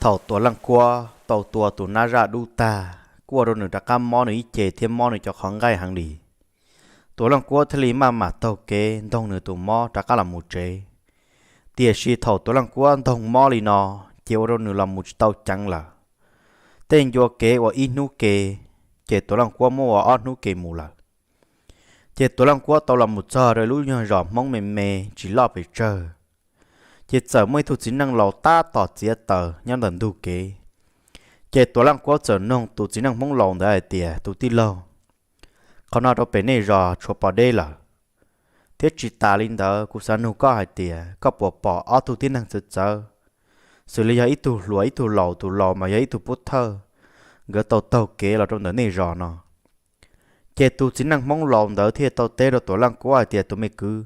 Thaum Tuam Leej Kuab tau tua tus nab zaj dub tag, kuj ua rau nws rov qab mob nws ib ce thiab mob nws cov qhov nqaij heev li. Tuam Leej Kuab thiaj li maj mam taug kev ntoog nws tus mob rov qab los mus tsev. Tiam sis thaum Tuam Leej Kuab ntoog mob li no, ces ua rau nws los mus tsis tau ceev lawm. Tej ncua kev uas ib hnub ke, ces Tuam Leej Kuab muab ua ob hnub ke mus lawm. Ces Tuam Leej Kuab tau los mus txog rau lub nyuag zos Hmoob me me tsis loj pes tsawg. Ces txawm muaj ib tug txiv neej laus tab tom txiav taws nyob ntawm ntug kev. Ces Tuam Leej Kuab txawm nug tus txiv neej Hmoob laus ntawd hais tias, tus tij laug, qhov no rau pem nej zos tshuav pos deb lawm. Thiab tsis tas li ntawd kuv xav nug koj hais tias koj puas pom ob tug tib neeg txawv txawv, xws li yog ib tug hluas ib tug laus, tus laus mas yog ib tug pov thawj, nkawd tau taug kev los rau ntawm nej zos no? Ces tus txiv neej Hmoob laus ntawd thiaj tau teb rau Tuam Leej Kuab hais tias, tus me kwv,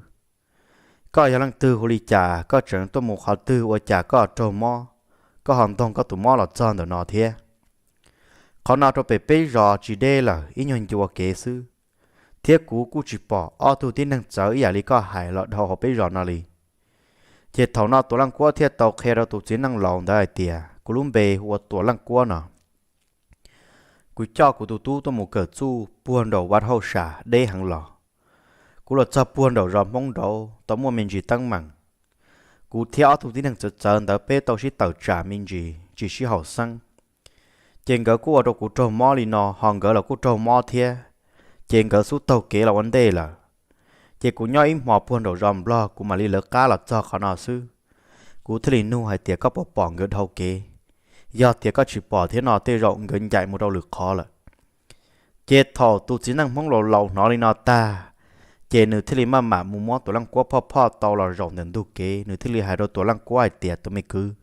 koj yog leej twg hu li cas, koj tseem tuaj mus qhov twg ua cas koj raug mob, koj ho ntoog koj tus mob los txog ntawm no thiab? Qhov no rau pem peb zos tsis deb lawm, ib nyuag ncua kev xwb, thiab kuv kuj tsis pom ob tug tib neeg txawv ib yam li koj hais los dhau hauv peb zos no li. Ces thaum no Tuam Leej Kuab thiaj tau qhia rau tus txiv neej laus ntawd hais tias, kuv lub npe hu ua Tuam Leej Kuab no. Kuv coj kuv tus tub tuaj mus kawm txuj puag nraum vaj hauj sam deb heev los. Kuv los txog puag nraum zos Hmoob nraud tau muaj me ntsis teeb meem. Kuv thiab ob tug tib neeg txawv txawv ntawd peb tau sib tawm tsam me ntsis tsis sib haum xeeb. Ces nkawd kuj ua rau kuv raug mob li no, ho nkawd los kuj raug mob thiab. Ces nkawd xub taug kev los ua ntej lawm. Ces kuv nyob ib hmos puag nraum zos Nplog kuv mam li lawv qab los txog qhov no xwb. Kuv thiaj li nug hais tias koj puas pom nkawd dhau kev. Yog tias koj tsis pom thiab no tej zaum nkawd ncaim mus rau lwm qhov lawm. Ces thaum tus txiv neej Hmoob laus laus hnov li no tag, ces nws thiaj li maj mam mus muab Tuam Leej Kuab phoj phoj tau los zaum ntawm ntug kev, nws thiaj li hais rau Tuam Leej Kuab hais tias, tus me kwv,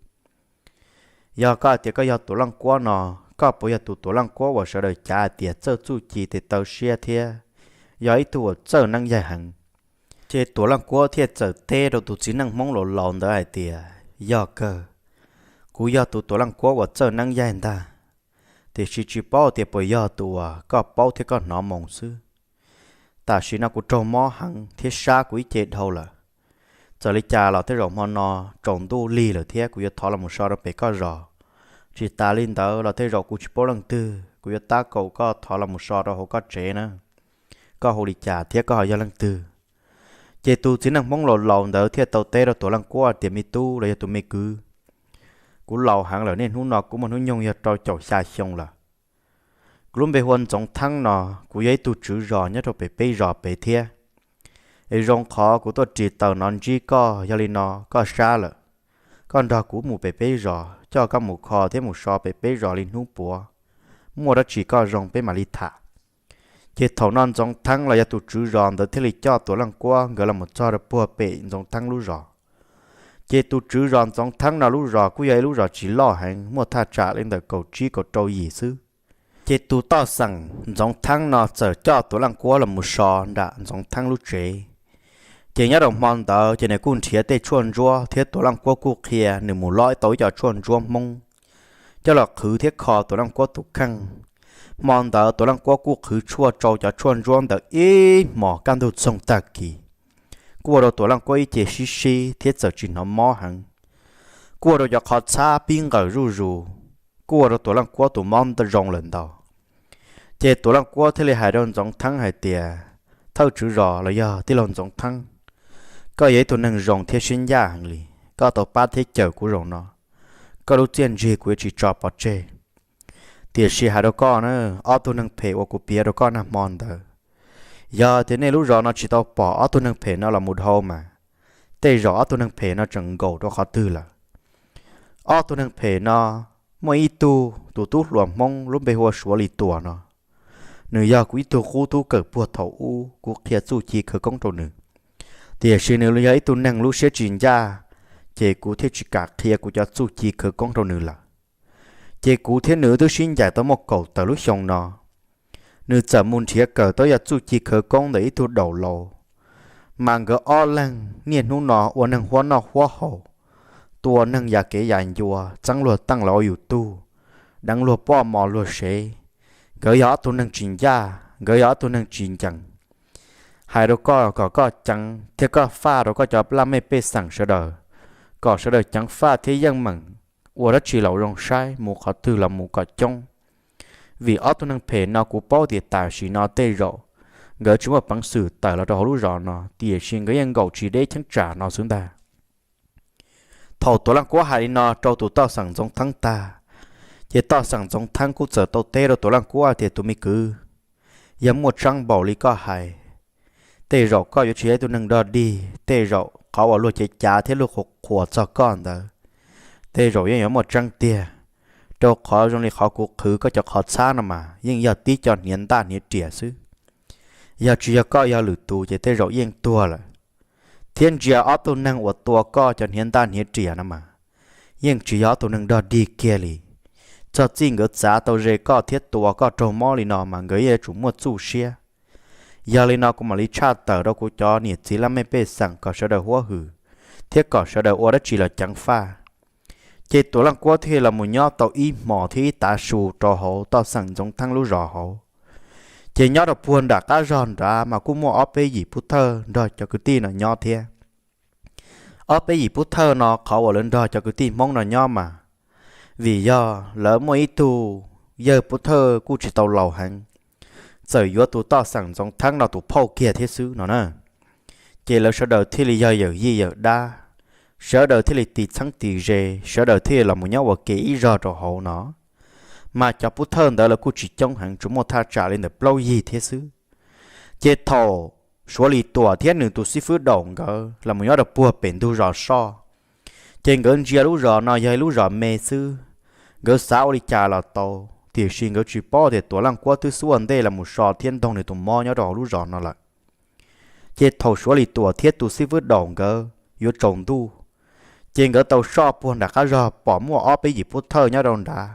yog koj hais tias koj yog Tuam Leej Kuab no, koj puas yog tus Tuam Leej Kuab uas sawv daws cav hais tias txawj txuj ci tes taw siab thiab yog ib tug uas txawj neeb yaig heev? Ces Tuam Leej Kuab thiaj txawm teb rau tus txiv neej Hmoob laus laus ntawd hais tias, yog kawg, kuv yog tus Tuam Leej Kuab uas txawj neeb yaig ntag, tiam sis tsis paub tias puas yog tus uas koj paub thiab koj hnov moo xwb. Tam sim no kuv raug mob heev thiab sab kuv ib ce dhau lawm. Txawm li cas los tej zaum hmo no tsaus ntuj lig lawm thiab kuv yuav thov los mus so rau pem koj zos. Tsis tas li ntawd los tej zaum kuv tsis paub leej twg, kuv yuav tab kaum koj thov los mus so rau hauv koj tsev na. Koj hu li cas thiab koj ho yog leej twg? Ces tus txiv neej Hmoob laus laus ntawd thiaj tau teb rau Tuam Leej Kuab tias, me tub los yog tus me kwv, kuv laus heev lawm, niaj hnub no kuv muaj hnub nyoog yog rau caum xya xyoo lawm. Kuv lub npe hu ua Ntxoov Theeb no, kuv yog ib tug tswv zos nyob rau pem peb zos pem thiab. Es zoo qhov kuv tuaj ris taws no ntsib koj, yog li no koj sab lawm, koj nrog kuv mus pem peb zos, coj koj mus kho thiab mus so pem peb zos li hnub puav, muaj dab tsi koj zoo peb mam li tham. Ces thaum no Ntxoov Theeb los yog tus tswv zos ntawd thiaj li coj Tuam Leej Kuab nkawd los mus txog rau puag pem Ntxoov Theeb lub zos. Ces tus tswv zos Ntxoov Theeb no lub zos kuj yog ib lub zos tsis loj heev, muaj thaj tsam li ntawm kaum tsib kaum rau yim xwb. Ces tus toj xeem Ntxoov Theeb no txawm coj Tuam Leej Kuab los mus so nram Ntxoov Theeb lub tsev. Ces nyob rau hmo ntawd ces nws kuj nrhiav tej tshuaj ntsuab thiab Tuam Leej Kuab kuj qhia nws mus lov tau ib co tshuaj ntsuab Hmoob coj los qhwv thiab kho Tuam Leej Kuab tus kheej. Hmo ntawd Tuam Leej Kuab kuj qhwv tshuaj tsau cov tshuaj ntsuab ntawd ib hmos kaj ntug txoog tag kis, kuj ua rau Tuam Leej Kuab ib ce sib sib thiab txawm tsis hnov mob heev. Kuj ua rau cov qhov txhab pib nqawm zuj zus, kuj ua rau Tuam Leej Kuab tus mob zoo lawm ntau. Ces Tuam Leej Kuab thiaj li hais rau Ntxoov Theeb hais tias, thawj tswv zos los yog tij laug Ntxoov Theeb, koj yog ib tug neeg zoo thiab siab ncaj heev li, koj tau pab thiab cawm kuv zaum no, koj lub txiaj ntsig kuv yuav tsis tso pov tseg. Tiam sis hais rau koj na, ob tug neeg phem uas kuv piav rau koj nag hmo ntawd, yog tias nej lub zos no tsis tau pom ob tug neeg phem no los mus dhau mas, tej zaum ob tug neeg phem no tseem nkaum rau qhov twg lawm. Ob tug neeg phem no, muaj ib tug tus tub hluas Hmoob lub npe hu ua Suav Lis Tuam no, nws yog kuv ib tug qub tub kawm puag thaum ub kuv qhia txuj ci khawv koob rau nws. Tiam sis nws yog ib tug neeg lub siab tsis ncaj, ces kuv thiaj tsis kam qhia kuv cov txuj ci khawv koob rau nws lawm. Ces kuv thiab nws twb sib ncaim tau muaj kaum tawm lub xyoo no. Nws txawm mus nrhiav kawm tau yog txuj ci khawv koob ntawm ib tug daum laus, mas nkawd ob leeg niaj hnub no ua neeg huab noj huab haus, tua neeg ya kev ya ncua, txeeb luag teej los ua yus tug, deev luag poj mov luag sev. Nkawd yog ob tug neeg tsis ncaj, nkawd yog ob tug neeg tsis ncees. Hais rau koj kom koj ceev thiab koj faj rau koj cov laj mej pej xeem sawv daws, kom sawv daws ceev faj thiab yeej meem ua dab tsi los zoo saib, mus qhov twg los mus kom coob. Vim ob tug neeg phem no kuv paub tias tam sim no tej zaum nkawd tsis muaj peev xwm tawm los rau hauv lub zos no, tiam sis nkawd yeej nkaum tsis deb cheeb tsam no xwb ntag. Thaum Tuam Leej Kuab hais li no rau tus toj xeem Ntxoov Theeb tag, ces toj xeem Ntxoov Theeb kuj txawm tau teb rau Tuam Leej Kuab tias, tus me kwv, yog muaj tseeb npaum li koj hais, tej zaum koj yuav tsis yog ib tug neeg dog dig, tej zaum qhov uas luag cev cav thiab luag qhuas qhuas txog koj ntawd, tej zaum yeej yuav muaj tseeb tiag, rau qhov zoo li qhov kuv qhwv koj cov qhov txhab no mas yeej yog tib co hniav ntaj hniav riam xwb. Yog tsis yog koj yog lwm tus ces tej zaum yeej tuag lawm. Thiab ntsia ob tug neeg uas tua koj cov hniav ntaj hniav riam no mas, yeej tsis yog ob tug neeg dog dig kiag li. Txog txij nkawd txav tau ze koj thiab tua koj raug mob li no mas nkawd yeej yuav tsum muaj txuj siab. Yog li no kuv mam li tshaj tawm rau kuv cov niam txiv laj mej pej xeem kom sawv daws huab hwm, thiab kom sawv daws ua dab tsi los ceev faj. Ces Tuam Leej Kuab thiaj los mus nyob tau ib hmos thiab ib tav su rau hauv toj xeem Ntxoov Theeb lub zos hauv. Ces nyob rau puag nram qab zog nrad mas kuj muaj ob peb yim pub thawj nrog cov kwv tij no nyob thiab. Ob peb yim pub thawj no qhov uas lawv nrog cov kwv tij Hmoob no nyob mas, vim yog lawv muaj ib tug yawg pub thawj kuj tsis tau laus heev, txawm yuav tus toj xeem Ntxoov Theeb no tus phauj kiag thiab xwb no na. Ces lawv sawv daws thiaj li yog yawm yij yawm dab, sawv daws thiaj li tis txheeb tis ze, sawv daws thiaj li los mus nyob ua ke ib zog rau hauv no. Mas cov pub thawj ntawd lawv kuj tsis coob heev, tsuas muaj thaj tsam li ntawm plaub yig thiab xwb. Ces thaum Suav Lis Tuam thiab nws tus xib fwb Daum nkawd los mus nyob rau puag pem ntug zos soj, ces nkawd ntsia lub zos no yog ib lub zos me xwb. Nkawd xav ua li cas los tau, tiam sis nkawd tsis paub tias Tuam Leej Kuab twb xub ua ntej los mus so thiab ntoog nws tus mob nyob rau hauv lub zos no lawm. Ces thaum Suav Lis Tuam thiab tus xib fwb Daum nkawd yuav tsaus ntuj, ces nkawd tau soj puag nram qab zog pom muaj ob peb yim pub thawj nyob rau nrad.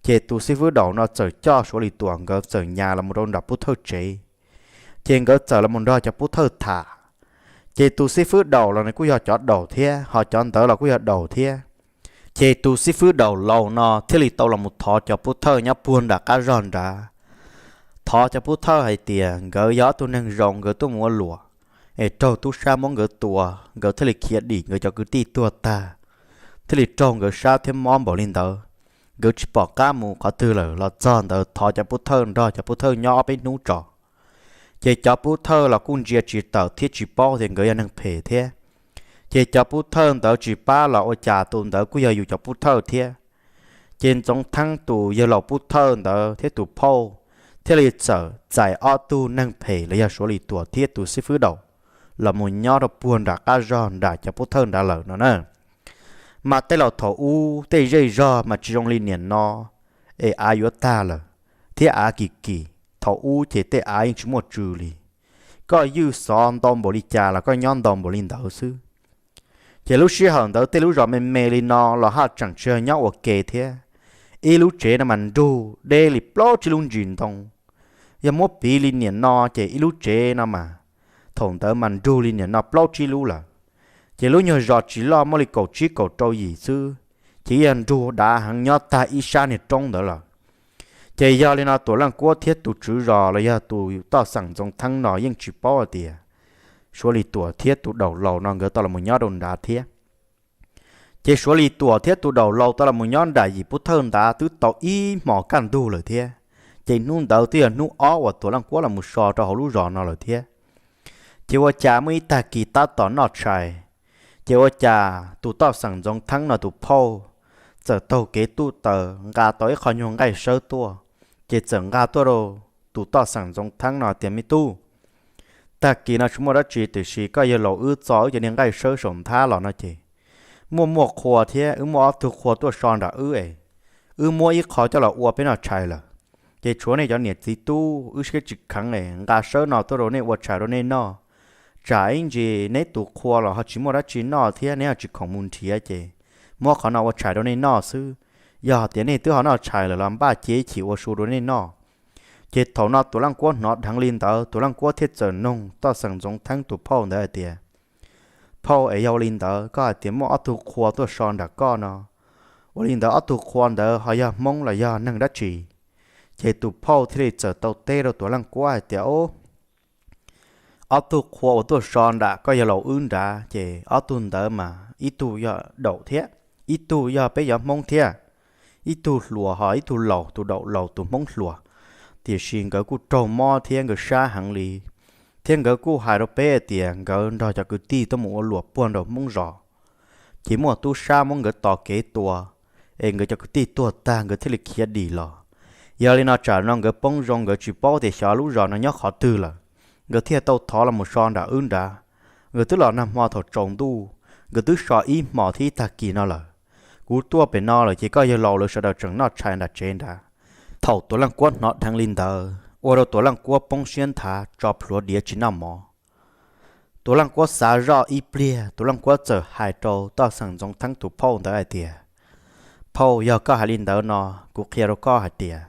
Ces tus xib fwb Daum no txawm coj Suav Lis Tuam nkawd txawm nyas los mus rau nram pub thawj tsev. Ces nkawd txawm los mus nrog cov pub thawj tham. Ces tus xib fwb Daum los nws kuj yog cov Daum thiab, ho cov ntawd los kuj yog Daum thiab. Ces tus xib fwb Daum laus no thiaj li tau los mus thov cov pub thawj nyob puag nram qab zog nrad, thov cov pub thawj hais tias nkawd yog ob tug neeg zoo, nkawd tuaj mus ua luam es raug tub sab muab nkawd tua, nkawd thiaj li khiav dim, nkawd cov kwv tij tuag tag, thiaj li raug nkawd sab thiab mob npaum li ntawd. Nkawd tsis pom qab mus qhov twg lawm los txog ntawd thov cov pub thawj nrog cov pub thawj nyob ob peb hnub tso. Ces cov pub thawj los kuj ntsia tsis tawm thiab tsis paub tias nkawd yog neeg phem thiab. Ces cov pub thawj ntawd tsis pab los ua cas tus ntawd kuj yog yus cov pub thawj thiab. Ces Ntxoov Theeb tus yawg laus pub thawj ntawd thiab tus phauj thiaj li txawm txais ob tug neeg phem los yog Suav Lis Tuam thiab tus xib fwb Daum los mus nyob rau puag nram qab zog nram cov pub thawj nrad lawm no na. Mas tej laus thaum ub tej zej zog mas tsis zoo li niam no es av yuav tag lawm, thiab av kim kim, thaum ub ces tej av yeej tsis muaj tsw li. Koj ywj xov ntau npaum li cas los koj nyob ntau npaum li ntawd xwb. Ces lub sij hawm ntawd tej lub zos me me li no los haj tseem tsis yog nyob ua ke thiab. Ib lub tsev no mas nrug deb li plaub tsib lub ntsis ntoo. Yog muab piv li niam no ces ib lub tsev no mas, thaum ntawd mas nrug li niam no plaub tsib lub lawm. Ces lub nyuag zos tsis loj muaj li kaum tsib kaum rau yim xwb, ces yog nrug dav heev nyob tag ib sab niag roob ntawd lawm. Ces yog li no Tuam Leej Kuab thiab tus tswv zos los yog tus toj xeem Ntxoov Theeb no yeej tsis paub hais tias Suav Lis Tuam thiab tus Daum laus no nkawd tau los mus nyob rau nrad thiab. Ces Suav Lis Tuam thiab tus Daum laus tau los mus nyob nram yim pub thawj nrad twb tau ib hmos kaj ntug lawm thiab. Ces hnub ntawd twb yog hnub ob uas Tuam Leej Kuab los mus so rau hauv lub zos no lawm thiab. Ces ua cas muaj ib tag kis tab tom noj tshais, ces ua cas tus toj xeem Ntxoov Theeb no tus phauj txawm taug kev tuj taws nqa tau ib qho nyuag nqaij sawb tuaj, ces txawm nqa tuaj rau tus toj xeem Ntxoov Theeb no tias, Me tub, tag kis no tsis muaj dab tsi tiam sis koj yawg laus wb txo wb cov niag nqaij sawb saum nthab los no ces muaj muaj qhua thiab wb muaj ob tug qhua tuaj so nram wb es wb muab ib qho coj los ua peb noj tshais lawm. Ces tshuav nej cov niam txiv tub wb siab tsis kheev es nqa sawb no tuaj rau nej ua tshais rau nej noj. Tsam ib ntsis neb tus qhua los ho tsis muaj dab tsi noj thiab neb ho tsis khoom mus nrhiav ces muab qhov no ua tshais rau nej noj xwb. Yog hais tias nej twb ho noj tshais lawm los npaj cia ib chim ua su rau nej noj. Ces thaum no Tuam Leej Kuab hnov dheev li ntawd, Tuam Leej Kuab thiaj txawm noog toj xeem Ntxoov Theeb tus phauj ntawd hais tias, Phauj, es yog ua li ntawd koj hais tias muaj ob tug qhua tuaj so nram koj no, ua li ntawd ob tug qhua ntawd ho yog Hmoob los yog neeg dab tsi? Ces tus phauj thiaj li txawm tau teb rau Tuam Leej Kuab hais tias, Ob tug qhua uas tuaj so nram koj yawg laus wb nrad ces ob tug ntawd mas ib tug yog daum thiab, ib tug yog peb cov Hmoob thiab. Ib tug hluas ho ib tug laus, tus daum laus tus Hmoob hluas. Tiam sis nkawd kuj raug mob thiab nkawd sab heev li, thiab nkawd kuj hais rau peb hais tias nkawd nrog cov kwv tij tuaj mus ua luam puag nraum Hmoob zos, ces muaj tub sab muab nkawd tos kev tua, es nkawd cov kwv tij tuag tag nkawd thiaj li khiav dim los. Yog li no tsam no nkawd poob zoo nkawd tsis paub tias xyov lub zos no nyob qhov twg lawm, nkawd thiaj tau thov los mus so nram wb nrad. Nkawd twb los nag hmo thaum tsaus ntuj, nkawd twb so ib hmos thiab ib tag kis no lawm. Kuv tuaj pem no lawm ces koj yawg laus lawv sawv daws tseem noj tshais nram tsev nrad. Thaum Tuam Leej Kuab hnov dheev li ntawd ua rau Tuam Leej Kuab poob siab nthav tso plhuav diav tsis noj mov. Tuam Leej Kuab xav zoj ib pliag, Tuam Leej Kuab txawm hais rau toj xeem Ntxoov Theeb tus phauj ntawd hais tias, Phauj, yog koj hais li ntawd no, kuv qhia rau koj hais tias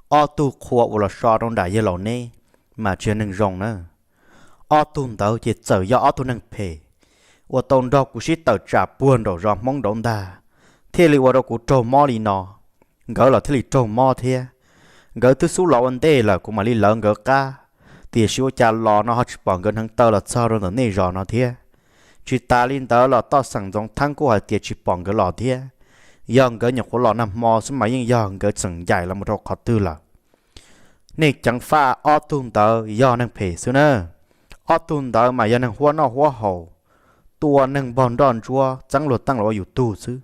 ob tug qhua uas los so rau nram yawg laus neb mas tsis yog neeg zoo na. Ob tug ntawd ces txawm yog ob tug neeg phem uas tau nrog kuv sib tawm tsam puag nraum zos Hmoob nraud ntag, thiaj li ua rau kuv raug mob li no. Nkawd los thiaj li raug mob thiab. Nkawd twb xub los ua ntej lawm kuv mam li lawv nkawd qab, tiam sis ua cas los no ho tsis pom nkawd hneev taw los txog rau ntawm nej zos no thiab. Tsis tas li ntawd los toj xeem Ntxoov Theeb kuj hais tias tsis pom nkawd los thiab. Yog nkawd nyuam qhuav los nag hmo xwb mas yeej yog nkawd tseem ncaim los mus rau qhov twg lawm. Nej ceev faj ob tug ntawd yog neeg phem xwb na. Ob tug ntawd mas yog neeg huab noj huab haus, tua neeg npog nroj ntsuab txeeb luag teej los ua yus tug xwb.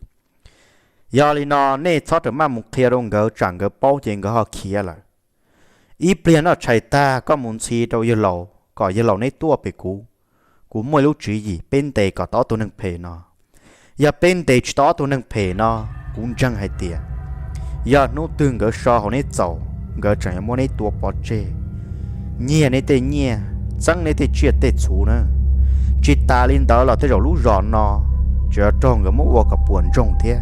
Yog li no nej txhob rawm maj mus qhia rau nkawd tsam nkawd paub ces nkawd ho khiav lawm. Ib pliag noj tshais tag koj mus ntxhi rau yawg laus kom yawg laus neb tuaj pem kuv. Kuv muaj ib lub tswv yim peb ntes kom tau ob tug neeg phem no. Yog peb ntes tsis tau ob tug neeg phem no, kuv ntseeg hais tias yog hnub twg nkawd so hauv neb txaus, nkawd tseem yuav muab neb tua pov tseg, nyiag neb tej nyiaj, txeeb neb tej tsiaj tej txhu na. Tsis tas li ntawd los tej zaum lub zos no tseem yuav raug nkawd muab ua kom puas ntsoog thiab.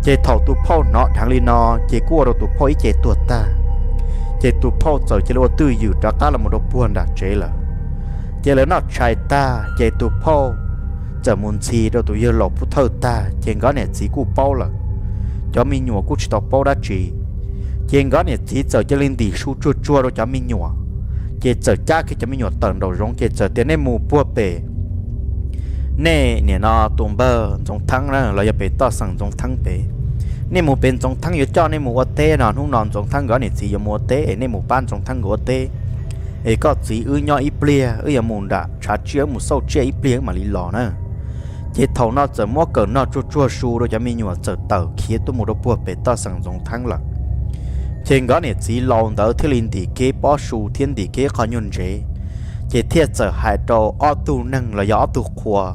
Ces thaum tus phauj hnov dheev li no, ces kuj ua rau tus phauj ib ce tuag tag. Ces tus phauj txawm cia li ua twj ywm rov qab los mus rau puag nram tsev lawm. Ces lawv noj tshais tag ces tus phauj txawm mus ntxhi rau tus yawg laus pub thawj tag ces nkawd niam txiv kuj paub lawm. Cov me nyuam kuj tsis tau paub dab tsi. Ces nkawd niam txiv txawm cia li ntim su tsuag tsuag rau cov me nyuam. Ces txawm cab kiag cov me nyuam tawm nraum zoov ces txawm tias, Nej mus puag pem nej niam no tus npawg Ntxoov Theeb na los yog pem toj xeem Ntxoov Theeb pem. Nej mus pem Ntxoov Theeb yuav coj nej mus ua teb no, hnub no Ntxoov Theeb nkawd niam txiv yuav mus ua teb es nej mus pab Ntxoov Theeb nkawd ua teb. Es koj txiv wb nyob ib pliag, wb yuav mus nram tshav tsiaj, wb mus xauj tsiaj ib pliag wb mam li los na. Ces thaum no txawm muab kawm nog tsuag tsuag su rau cov me nyuam txawm tawm khiav tuaj mus rau puag pem toj xeem Ntxoov Theeb lawm. Ces nkawd niam txiv laus ntawd thiaj li ntim kev pob su thiab ntim kev qhov nyuag ntsev, ces thiaj txawm hais rau ob tug neeg los yog ob tug qhua,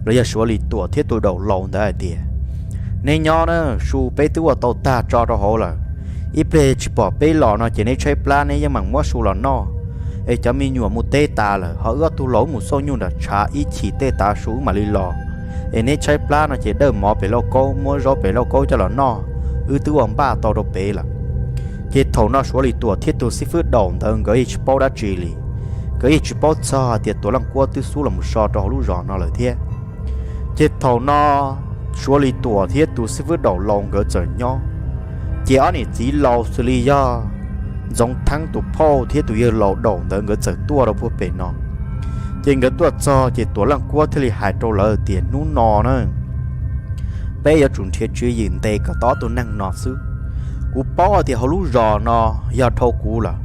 los yog Suav Lis Tuam thiab tus daum laus ntawd hais tias, Neb nyob na, su peb twb ua tau tag tso rau hauv lawm. Ib pliag tsis pom peb los no ces neb tshaib plab neb yeej meem muab su los noj. Es cov me nyuam mus teb tas lawm, ho wb ob tug laus wb mus xauj nyuj nram tshav ib chim tej tav su wb mam li los. Es neb tshaib plab no ces dawj mov pem lauj kaub, muab zaub pem lauj kaub coj los noj, wb twb ua npaj tau rau pem lawm. Ces thaum no Suav Lis Tuam thiab tus xib fwb daum ntawd nkawd yeej tsis paub dab tsi li. Nkawd yeej tsis paub txog hais tias Tuam Leej Kuab twb xub los mus so rau hauv lub zos no lawm thiab. Ces thaum no Suav Lis Tuam thiab tus xib fwb daum laus nkawd txawm nyob. Ces ob niam txiv laus xws li yog Ntxoov Theeb tus phauj thiab tus yawg laus daum ntawd nkawd txawm tuaj rau puag pem no. Ces nkawd tuaj txog ces Tuam Leej Kuab thiaj li hais rau lawv tias, Hnub no na, peb yuav tsum nrhiav tswv yim ntes kom tau ob tug neeg no xwb. Kuv paub tias hauv lub zos no yog dhau kuv lawm,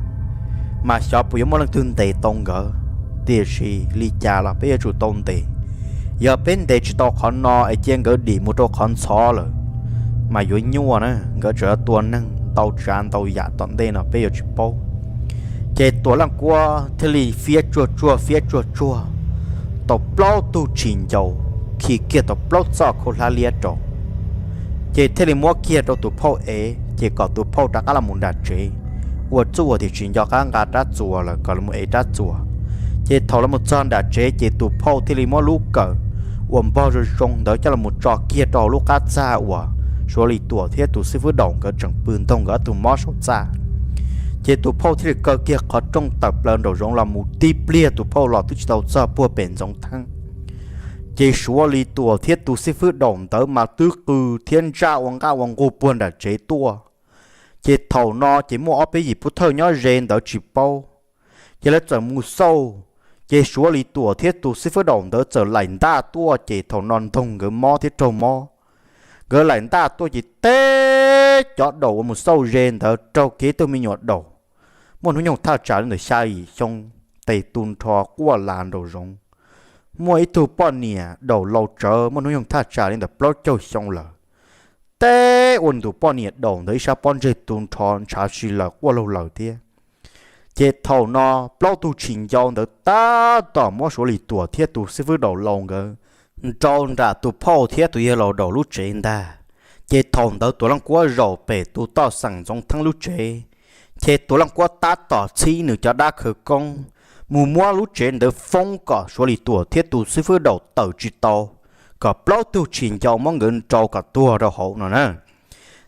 mas xyov puas yuav muaj leej twg ntes tau nkawd. Tiam sis li cas los peb yuav tsum tau ntes. Yog peb ntes tsis tau qhov no es cia nkawd dim mus rau qhov ntxhov lawm, mas yuav nyuaj na, nkawd tseem yuav tua neeg ntau tsav ntau yam tom ntej no peb yuav tsis paub. Ces Tuam Leej Kuab thiaj li fiab tsuag tsuag fiab tsuag tsuag tau plaub tug tshis ncau, khi kiag tau plaub txoj khaub hlab liab rau, ces thiaj li muab kiag rau tus phauj ev, ces kom tus phauj rov qab los mus nram tsev, ua txuj ua tias tsis nco qab nqa rab txuas lawm kom los mus ev rab txuas. Ces thaum los mus txog nram tsev ces tus phauj thiaj li muab lub kawm uas npog zoo zoo ntawd coj los mus tso kiag rau hauv lub qab txaj uas Suav Lis Tuam thiab tus xib fwb Daum nkawd tseem pw ntaug nkawd ob tug mob saum txaj. Ces tus phauj thiaj li kaw kiag qhov rooj tawm plaws nraum zoov los mus tib pliag tus phauj los twb tsis tau txog puag pem Ntxoov Theeb. Ces Suav Lis Tuam thiab tus xib fwb Daum ntawd mas twb qw thiab ntsaj ua nqaj ua nqug puag nram tsev tuaj. Ces thaum no ces muaj ob peb yim pub thawj nyob ze ntawd tsis paub, ces lawv txawm mus xauj. Ces Suav Lis Tuam thiab tus xib fwb Daum ntawd txawm laim ntaj tuaj, ces thaum no ntoog nkawd mob thiab raug mob, nkawd laim ntaj tuaj ces teb cov Daum uas mus xauj ze ntawd raug kev tug me nyuam Daum muaj hnub nyoog thaj tsam li ntawm xya yim xyoo, tes tu nrho quaj las nraum zoov. Muaj ib tug poj niam Daum laus tsawv muaj hnub nyoog thaj tsam li ntawm plaub caug xyoo lawm, teb ua nws tus poj niam Daum ntawd ib sab pob ntseg tu nrho ntshav si lawm quaj laug lawm thiab. Ces thaum no plaub tug tshis ncau ntawd tab tom muab Suav Lis Tuam thiab tus xib fwb Daum laus nkawd nrau nram tus phauj thiab tus yawg laus Daum lub tsev ntag. Ces thaum ntawd Tuam Leej Kuab zaum pem tus toj xeem Ntxoov Theeb lub tsev, ces Tuam Leej Kuab tab tom txhib nws cov dab khawv koob mus muab lub tsev ntawd foob kom Suav Lis Tuam thiab tus xib fwb Daum tawm tsis tau, kom plaub tug tshis ncau muab nkawd nrau kom tuag rau hauv no na.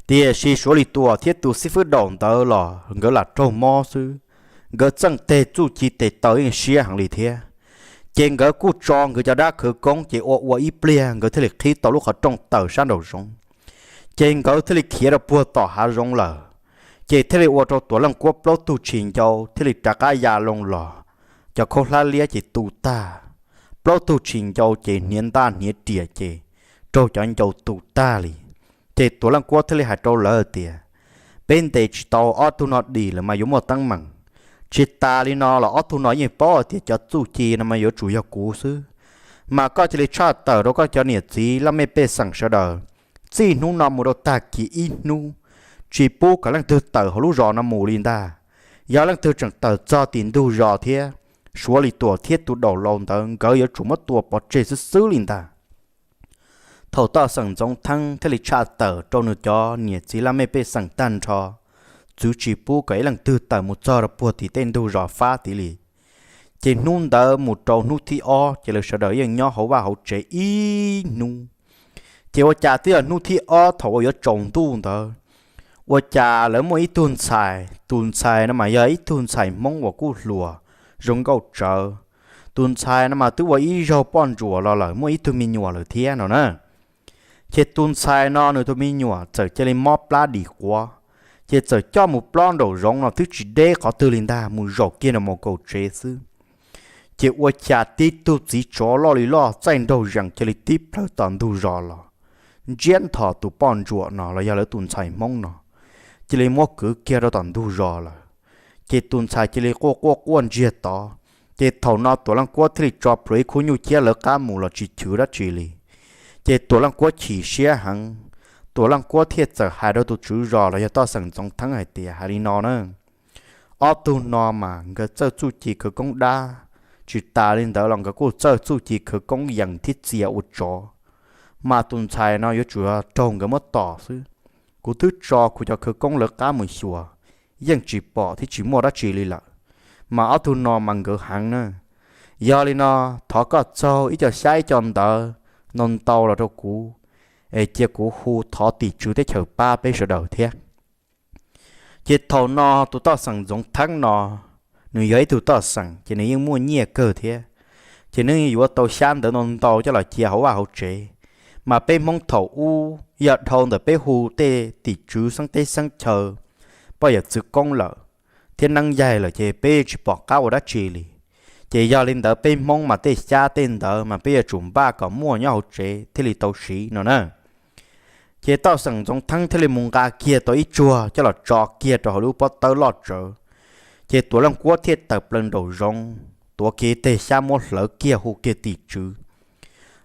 Tiam sis Suav Lis Tuam thiab tus xib fwb Daum ntawd los nkawd lam raug mob xwb, nkawd txeej teg txuj ci tes taw yeej siab heev li thiab. Ces nkawd kuj tso nkawd cov dab khawv koob ces ua ua ib pliag nkawd thiaj li qhib tau lub qhov rooj tawm sab nraum zoov. Ces nkawd thiaj li khiav rau puag tom hav zoov lawm. Ces thiaj li ua rau Tuam Leej Kuab plaub tug tshis ncau thiaj li rov qab ya loo los, cov khaub hlab liab ces tu tag, plaub tug tshis ncau ces hniav ntaj hniav riam ces raug cov ncau tu tag li. Ces Tuam Leej Kuab thiaj li hais rau lawv tias, peb ntes tsis tau ob tug no dim lawm mas yuav muaj teeb meem. Tsis tas li no los ob tug no yeej paub hais tias cov txuj ci no mas yuav tsum yog kuv xwb. Mas koj cia li tshaj tawm rau koj cov niam txiv laj mej pej xeem sawv daws, txij hnub no mus rau tag kis ib hnub, tsis pub kom leej twg tawm hauv lub zos no mus li ntag. Yog leej twg tseem tawm txog tim ntug zos thiab, Suav Lis Tuam thiab tus Daum laus ntawd nkawd yuav tsum muab tua pov tseg xwb xwb li ntag. Thaum toj xeem Ntxoov Theeb thiaj li tshaj tawm rau nws cov niam txiv laj mej pej xeem tag nrho, txwv tsis pub kom ib leej twg tawm mus txog rau puag tim tej ntug zos fab tid li. Ces hnub ntawd mus rau hnub thib ob ces lawv sawv daws yeej nyob hauv vaj hauv tsev ib hnub. Ces ua cas twb yog hnub thib ob thaum uas yuav tsaus ntuj ntawd, ua cas lawv muaj ib tug ntxhais, tus ntxhais no mas yog ib tug ntxhais Hmoob uas kuj hluas, zoo nkauj tsawv. Tus ntxhais no mas twb ua ib zaug poj ntsuam los lawm, muaj ib tug me nyuam lawm thiab no na. Ces tus ntxhais no nws tus me nyuam txawm cia li mob plab dim quav, ces txawm coj mus plob nraum zoov no twb tsis deb qhov twg li ntag, mus zaum kiag nram mus kaum tsev xwb. Ces ua cas tib tug txiv tsov loj li loj txaij nraug zees cia li tib plhaw tom ntug zos los, ntsiab nthos tus poj ntsuam no los yog lawv tus ntxhais Hmoob no, cia li muab kwv kiag rau tom ntug zos lawm. Ces tus ntxhais cia li quaj quaj quaj ntsiag tod. Ces thaum no Tuam Leej Kuab thiaj li tso plhuav ib khub nyuj ciab lawv qab mus los tsis chwv dab tsi li. Ces Tuam Leej Kuab chim siab heev, Tuam Leej Kuab thiaj txawm hais rau tus tswv zos los yog toj xeem Ntxoov Theeb hais tias, hais li no na, ob tug no mas nkawd txawj txuj ci khawv koob dab, tsis tas li ntawd los nkawd kuj txawj txuj ci khawv koob yees thiab txia ua tsov. Mas tus ntxhais no yuav tsum raug nkawd muab tom xwb. Kuv twb tso kuv cov khawv koob lawv qab mus xyuas, yeej tsis pom thiab tsis muaj dab tsi li lawm. Mas ob tug no mas nkawd heev na. Yog li no, thov koj txaug ib co xyab ib co ntawv ntau ntau los rau kuv, es cia kuv hu thov tim tswv teb chaws pab peb sawv daws thiab. Ces thaum no tus toj xeem Ntxoov Theeb no, nws yog ib tug toj xeem ces nws yeej muaj nyiaj kawg thiab. Ces nws yuav tau xyab ntawv ntau ntau coj los cia hauv vaj hauv tsev. Mas peb Hmoob thaum ub yog dhau ntawm peb hu tej tim tswv xeeb teb xeeb chaw, poj yawm txwv koob lawm, thiab neeb yaig lawm ces peb tsis pom qab ua dab tsi li. Ces yog li ntawd peb Hmoob mas tej xyab tej ntawv mas peb yuav tsum npaj kom muaj nyob hauv tsev thiaj li tau siv no na. Ces toj xeem Ntxoov Theeb thiaj li mus nqa kiag tau ib tsuag coj los tso kiag rau hauv lub pob tawb loj tsawv. Ces Tuam Leej Kuab thiaj tawm plaws nraum zoov tuav kiag teg xyab muab hlawv kiag hu kiag tim tswv.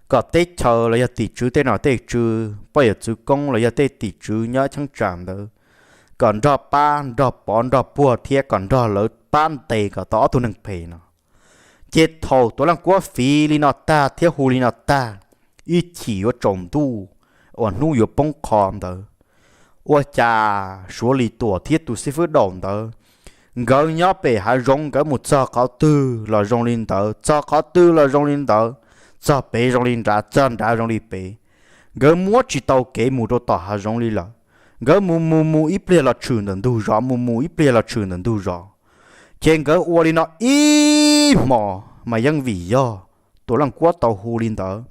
kom teb chaws los yog tim tswv tej nom tej tswv, poj yawm txwv koob los yog tej tim tswv nyob cheeb tsam ntawd, kom nrog pab nrog pov nrog puag thiab kom nrog lawv pab ntes kom tau ob tug neeg phem no. Ces thaum Tuam Leej Kuab fiv li no tag thiab hu li no tag, ib chim yuav tsaus ntuj uas hnub yuav poob qho ntawd, ua cas Suav Lis Tuam thiab tus xib fwb Daum ntawd, nkawd nyob pem hav zoov nkawd mus txog qhov twg los zoo li ntawd, txog qhov twg los zoo li ntawd, txog pem zoo li nrad, txog nrad zoo li pem. Nkawd muab tsis tau kev mus rau tom hav zoov li lawm. Nkawd mus mus mus ib pliag los tshwm ntawm ntug zos, mus mus ib pliag los tshwm ntawm ntug zos. Ces nkawd ua li no ib hmos mas yeej vim yog Tuam Leej Kuab tau hu li ntawd,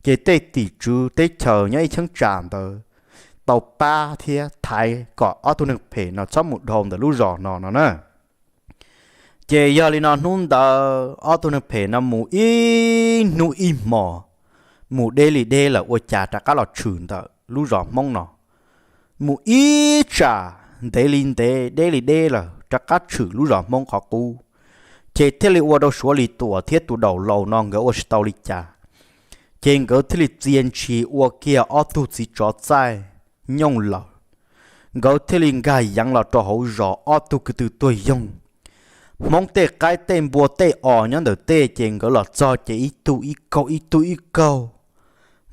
ces tej tim tswv teb chaws nyob ib cheeb tsam ntawd tau pab thiab thaiv kom ob tug neeg phem no txhob mus dhau ntawm lub zos no no na. Ces yog li no hnub ntawd ob tug neeg phem no mus ib hnub ib hmos, mus deb li deb lawm ua cas rov qab los tshwm ntawm lub zos Hmoob no. Mus ib tsam ntev li ntev deb li deb lawm rov qab tshwm lub zos Hmoob qhov qub. Ces thiaj li ua rau Suav Lis Tuam thiab tus Daum Laus no nkawd ua tsis tau li cas. Ces nkawd thiaj li txia ntshis ua kiag ob tug txiv tsov txaij nyooj lawm. Nkawd thiaj li nkag yeev los rau hauv zos ob tug kwv tw tuag yoog. Hmoob tej qaib tej npua tej os nyob ntawm tej ces nkawd los txog ces ib tug ib kaug ib tug ib kaug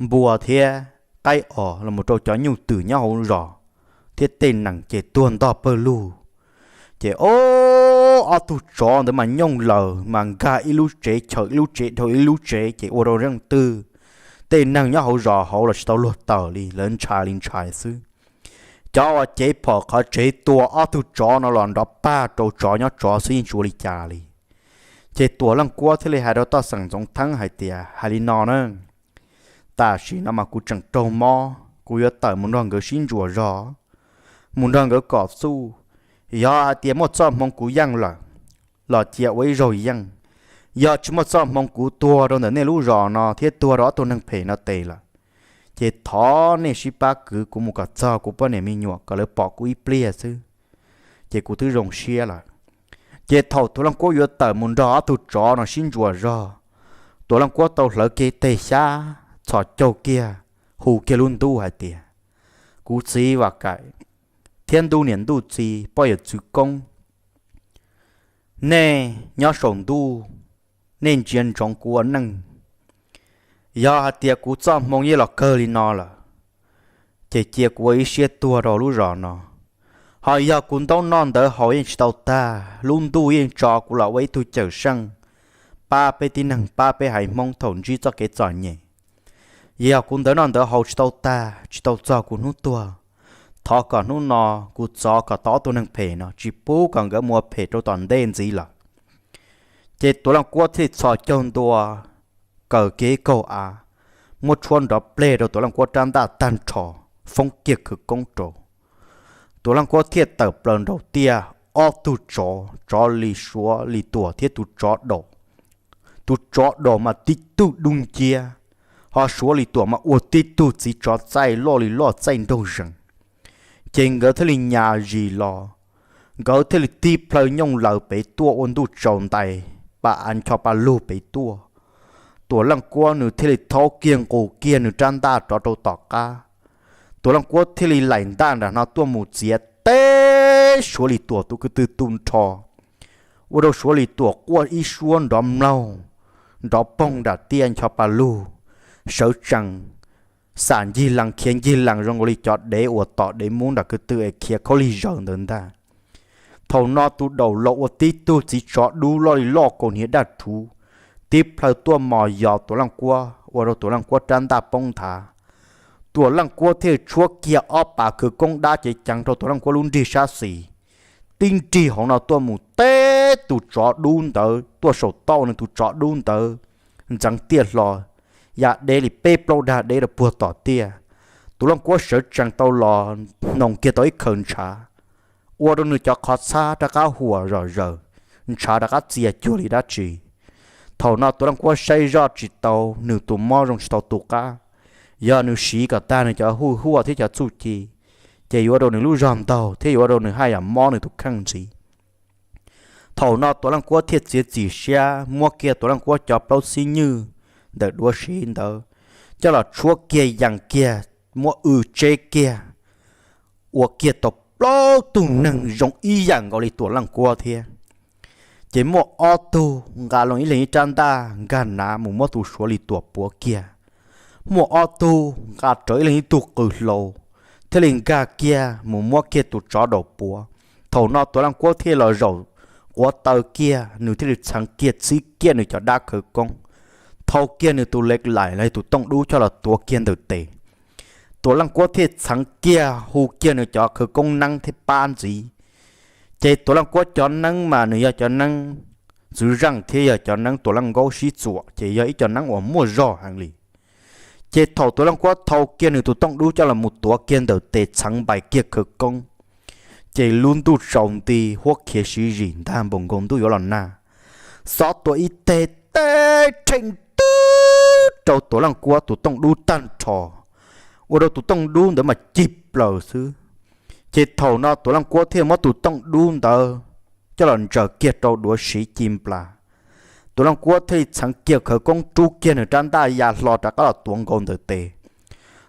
npua thiab qaib os los mus rau cov nyuj twm nyob hauv zos thiab tej nees ces tuag ntog pawg lug. Ces ob tug tsov ntawd mas nyooj lawm mas nkag ib lub tsev chaws ib lub tsev dhau ib lub tsev ces ua rau leej twg tej neeg nyob hauv zos hauv los tsis tau luag tawm li, lawv ntshai li ntshai xwb. Cov uas cev phom qhov tsev tua ob tug tsov no los nrov pag rau tsov nyob tsov xwb yeej tsis ua li cas li. Ces Tuam Leej Kuab thiaj li hais rau Toj Xeem Ntxoov Theeb hais tias, hais li no na, tam sim no mas kuv tseem raug mob, kuv yuav tawm mus nrog nkawd sib ntsuas zog, mus nrog nkawd kom txuj. Yog hais tias muaj txoj hmoo kuv yeej lawm, los cia ua ib zaug yeej. Yog tsis muaj txoj hmoo kuv tuag rau ntawm nej lub zos no thiab tuag rau ob tug neeg phem no tes lawm, ces thov nej sib pab kwv kuv mus kom txog kuv poj niam me nyuam kom lawv pom kuv ib pliag xwb, ces kuv twb zoo siab lawm. Ces thaum Tuam Leej Kuab yuav tawm mus nrog ob tug tsov no sib ntsuas zog, Tuam Leej Kuab tau hlawv kiag teg xyab txhos caug kiag, hu kiag lub ntuj hais tias, kuv txiv Vam Kaim thiab ntuj niam ntuj txiv poj yawm txwv koob, nej nyob saum ntuj, nej ntsia ntsoov kuv ua neej. Yog hais tias kuv txoj hmoo yeej los kawg li no lawm, ces cia kuv ua ib siab tuag rau lub zos no. Ho yog kuv ntaub noj ntawv haus yeej tsis tau tag, lub ntuj yeej tso kuv los ua ib tug cawm seej, pab peb tib neeg pab peb haiv Hmoob thaum ntsib txoj kev txom nyem. Yog kuv ntawv noj ntawv haus tsis tau tag, tsis tau txog kuv hnub tuag, thov kom hnub no kuv txov kom tau ob tug neeg phem no tsis pub kom nkawd mus ua phem rau tom ntej ntxiv lawm. Ces Tuam Leej Kuab thiaj txhos caug ntua, kaw kiag ib kaug av, muab tshuab nrov pleg rau Tuam Leej Kuab rab ntaj tag nrho, foob kiag khawv koob rau. Tuam Leej Kuab thiaj tawm plaws nraum tiaj, ob tug tsov, tsov li Suav Lis Tuam thiab tus tsov Daum. Tus tsov Daum mas tib tug dub nciab, ho Suav Lis Tuam mas ua tib tug txiv tsov txaij loj li loj txaij nraug zees. Ces nkawd thiaj li nyas zis los, nkawd thiaj li tig plhaw nyooj laws pem tuaj ua ntuj tsaus ntais, pa av ncho pa lug pem tuaj. Tuam Leej Kuab nws thiaj li thaub kiag nqus kiag nws rab ntaj rov rau tom qab. Tuam Leej Kuab thiaj li laim ntaj nram no tuaj mus txiav teb Suav Lis Tuam tus kwv tw tu nrho, ua rau Suav Lis Tuam quaj ib suab nrov mloog, nrov poog nram tiaj ncho pa lug, sawv tsees xam ncig lees khiav ncig lees zoo nkaus li cov dev uas tom dev mub nram kwv tw es khiav khaub lig zaws ntawd ntag. Thaum no tus Daum Laus ua tib tug txiv tsov dub loj li loj kaus hniav daj rhuv, tib plhaw tuaj mos yos Tuam Leej Kuab ua rau Tuam Leej Kuab rab ntaj poob nthav. Tuam Leej Kuab thiaj tshuab kiag ob pas khawv koob dab cev ceev rau Tuam Leej Kuab lub nrig sab xis, tib nrig hauv no tuaj mus teb tus tsov dub ntawd tuaj saum tauj nws tus tsov dub ntawd ntxeev tiaj hlo, ya deb li peb plaub dag deb rau puag tom tiaj. Tuam Leej Kuab sawv tsees tau los hnoos kiag tau ib khaws ntshav, ua rau nws cov qhov txhab rov qab huam zom zaws, ntshav rov qab txias cuag li dab tsi. Thaum no Tuam Leej Kuab saib zoj tsis tau, nws tus mob zoo tsis tau tus qab, yog nws siv kom tag nws cov huj huaj thiab cov txuj ci, ces yuav ua rau nws lub zog ntaug thiab yuav ua rau nws haj yam mob nws tus kheej ntxiv. Thaum no Tuam Leej Kuab thiaj txiav txim siab muab kiag Tuam Leej Kuab cov plaub xib nywj ntawm duav siv ntawd coj los tshuab kiag yees kiag, muab w tseb kiag, ua kiag tau plaub tug neeg zoo ib yam nkaus li Tuam Leej Kuab thiab. Ces muaj ob tug nqa loo ib leeg ib rab ntaj nkag nav mus muab tus Suav Lis Tuam puav kiag. Muaj ob tug nqa rawv ib leeg ib tug qws hlau, thiaj li nkag kiag mus muab kiag tus tsov daum puav. Thaum no Tuam Leej Kuab thiaj los zaum quav taw kiag, nws thiaj li txheev kiag txhib kiag nws cov dab khawv koob, thau kiag nws tus lej laim los yog tus tooj dub coj los tuav kiag ntawm tes. Tuam Leej Kuab thiaj txheev kiag hu kiag nws cov khawv koob neeb thiab pab ntxiv. Ces Tuam Leej Kuab cov neeb mas nws yog cov neeb txwv zeej thiab yog cov neeb Tuam Leej Nkaub sib txuam, ces yog ib co neeb uas muaj zog heev li. Ces thaum Tuam Leej Kuab thau kiag nws tus tooj dub coj los mus tuav kiag ntawm tes txheev npais kiag khawv koob, ces lub ntuj tsaus nti, huab khiav siv zim ntag npaum nkaus ntuj yuav los nag. Xob tua ib teg teb rheej twb rau Tuam Leej Kuab tus tooj dub tag nrho, ua rau tus tooj dub ntawd mas cig plaws xwb. Ces thaum no Tuam Leej Kuab thiaj muab tus tooj dub ntawd coj los ntsaws kiag rau duav siv ci nplas. Tuam Leej Kuab thiaj li txheev kiag khawv koob rub kiag nws rab ntaj ya hlo rov qab los tuav nkaus ntawm tes.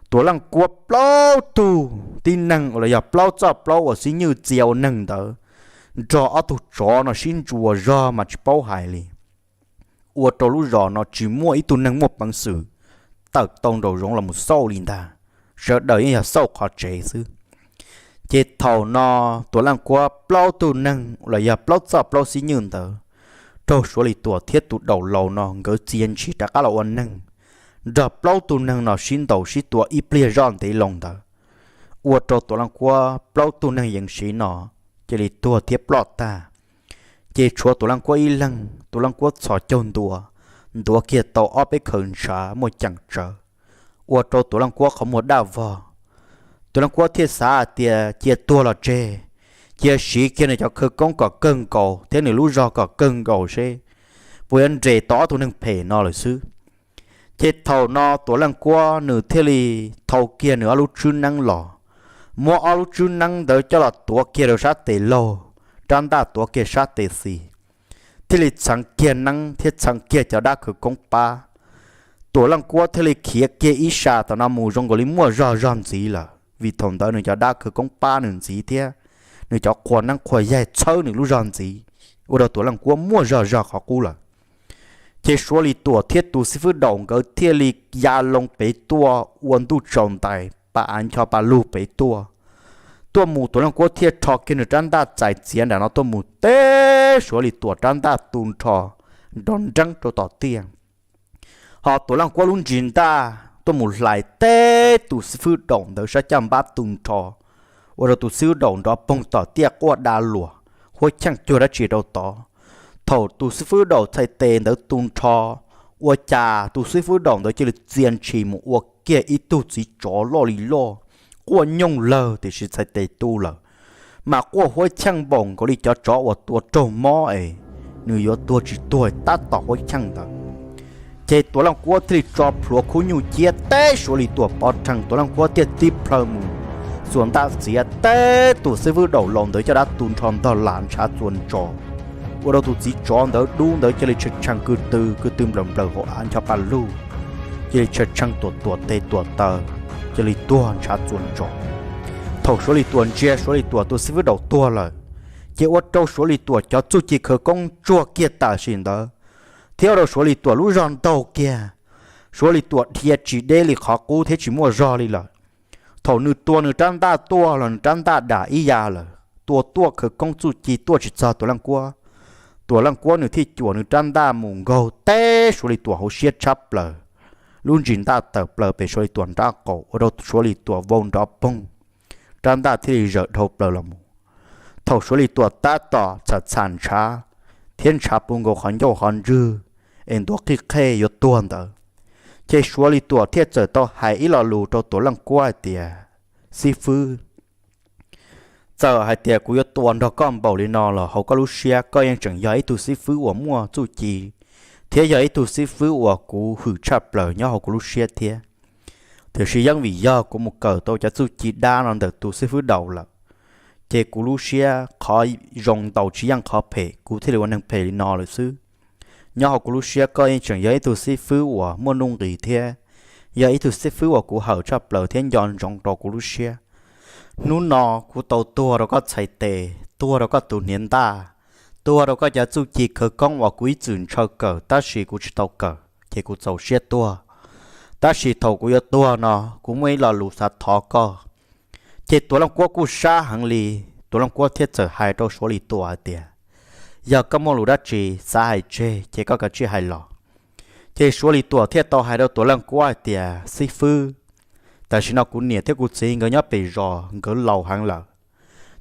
Tuam Leej Kuab plaub tug tib neeg uas los yog plaub txoj plaub uas xib nywj txia ua neeg ntawd, nrog ob tug tsov no sib ntsuas zog mas tsis paub hais li. Ua rau lub zos no tsis muaj ib tug neeg muaj peev xwm tawm tau nraum zoov los mus xauj li ntag, sawv daws yeej yog xauj qhov tsev xwb. Ces thaum no Tuam Leej Kuab plaub tug neeg los yog plaub txoj plaub xib nywj ntawd, raug Suav Lis Tuam thiab tus daum laus no nkawd txia ntshis rov qab los ua neeg, nrog plaub tug neeg no sib ntaus sib tua ib pliag zoj ntev loo ntawd, ua rau Tuam Leej Kuab plaub tug neeg yees siv no cia li tuag thiab ploj tag. Ces tshuav Tuam Leej Kuab ib leeg, Tuam Leej Kuab txhos caug ntua, ntuav kiag tau ob peb khaws ntshav muaj ceem tsawv, ua rau Tuam Leej Kuab qhov muag daj vog. Tuam Leej Kuab thiaj xav hais tias cia tuag los tseg, cia siv kiag nws cov khawv koob kom kawg nkaus thiab nws lub zog kom kawg nkaus seb puas yuav nres tau ob tug neeg phem no lawm xwb. Ces thaum no Tuam Leej Kuab nws thiaj li thau kiag nws ob lub tswb neeb los, muab ob lub tswb neeb ntawd coj los tuav kiag rau sab tes laug, rab ntaj tuav kiag sab tes xis, thiaj li txheev kiag neeb thiab txheev kiag cov dab khawv koob pab. Tuam Leej Kuab thiaj li khiav kiag ib sas tom no mus zoo nkaus li muaj zog zog ntxiv lawm, vim thaum ntawd nws cov dab khawv koob pab nws ntxiv thiab nws cov qhua neeb qhua yaig txhawb nws lub zog ntxiv, ua rau Tuam Leej Kuab muaj zog zog qhov qub lawm. Ces Suav Lis Tuam thiab tus xib fwb Daum nkawd thiaj li ya loo pem tuaj ua ntuj tsaus ntais pa av ncho pa lug pem tuaj. Tuaj mus Tuam Leej Kuab thiaj rho kiag nws rab ntaj txais txiav nram no tuaj mus teb Suav Lis Tuam rab ntaj tu nrho nrov nreeb rau tom tiaj. Ho Tuam Leej Kuab lub ntsis ntaj tuaj mus hlais teb tus xib fwb Daum ntawd sab caj npab tu nrho, ua rau tus xib fwb Daum nrov poog tom tiaj quaj da luam, huab cheej cuag dab tsi rau tod. Thaum tus xib fwb Daum txhais tes ntawd tu nrho, ua cas tus xib fwb Daum ntawd cia li txia ntshis mus ua kiag ib tug txiv tsov loj li loj, quaj nyooj lawg tiam sis txhais tes tu lawm, mas quaj huab cheej npaum nkaus li cov tsov uas tua raug mob es nws yuav tuag tsis tuag tab tom huab cheej ntawd. Ces Tuam Leej Kuab thiaj li tso plhuav khub nyuj ciab teb Suav Lis Tuam pov rhees, Tuam Leej Kuab thiaj tib plhaw mus xuas ntaj txiav teb tus xib fwb Daum laus ntawd caj dab tu nrho ntog las ntshav txuas ntsos, ua rau tus txiv tsov ntawd dub ntawd cia li tshee tshee kwv tw kwv tw nplawm nplawm hauv av ncho pa lug, cia li tshee tshee tuam tuam tes tuam taw, cia li tuag ntshav txuas ntsos. Thaum Suav Lis Tuam ntsia Suav Lis Tuam tus xib fwb Daum tuag lawm, ces ua rau Suav Lis Tuam cov txuj ci khawv koob tsuag kiag tam sim ntawd, thiab ua rau Suav Lis Tuam lub zog ntaug kiag. Suav Lis Tuam dhia tsis deb li qhov qub thiab tsis muaj zog li lawm. Thaum nws tua nws rab ntaj tuaj los nws rab ntaj dam ib ya lawm, tua tuaj khawv koob txuj ci tuaj tsis txog Tuam Leej Kuab. Tuam Leej Kuab nws thiaj cuam nws rab ntaj mus nkaug teb Suav Lis Tuam hauv siab tshab plaws, lub ntsis ntaj tawm plaws pem Suav Lis Tuam nrab qaum ua rau Suav Lis Tuam vau nrov poog, rab ntaj thiaj li zawm dhau plaws los mus. Thaum Suav Lis Tuam tab tom txham txham ntshav thiab ntshav puv nkaus qhov ncauj qhov ntswg es ntuav qhij qhej yuav tuag ntawd, ces Suav Lis Tuam thiaj txawm tau hais ib lo lus rau Tuam Leej Kuab hais tias, Xib fwb, txawm hais tias kuv yuav tua nrog koj npaum li no los hauv koj lub siab koj yeej tseem yog ib tug xib fwb uas muaj txuj ci, thiab yog ib tug xib fwb uas kuv hwm tshaj plaws nyob hauv kuv lub siab thiab. Tiam sis yeej vim yog kuv mus kawm tau cov txuj ci dab no ntawm tus xib fwb Daum lawm, ces kuv lub siab qhov zoo ntaus tsis yeej qhov phem, kuv thiaj li ua neeg phem li no lawm xwb. Nyob hauv kuv lub siab koj yeej tseem yog ib tug xib fwb uas muaj nuj nqis thiab yog ib tug xib fwb uas kuv hawm tshaj plaws thiab nco ntsoov rau kuv lub siab. Hnub no kuv tau tuag rau koj txhais tes, tuag rau koj tus hniav ntaj, tuag rau koj cov txuj ci khawv koob uas kuv ib txwm ntshaw kawm tab sis kuv tsis tau kawm ces kuv txaus siab tuag. Tab sis thaum kuv yuav tuag no, kuv muaj ib lo lus xav thov koj. Ces Tuam Leej Kuab kuj sab heev li, Tuam Leej Kuab thiaj txawm hais rau Suav Lis Tuam hais tias, yog koj muaj lus dab tsi xav hais tseg ces koj kav tsij hais los. Ces Suav Lis Tuam thiaj tau hais rau Tuam Leej Kuab hais tias, xib fwb, tam sim no kuv niam thiab kuv txiv nkawd nyob pem zos nkawd laus heev lawm,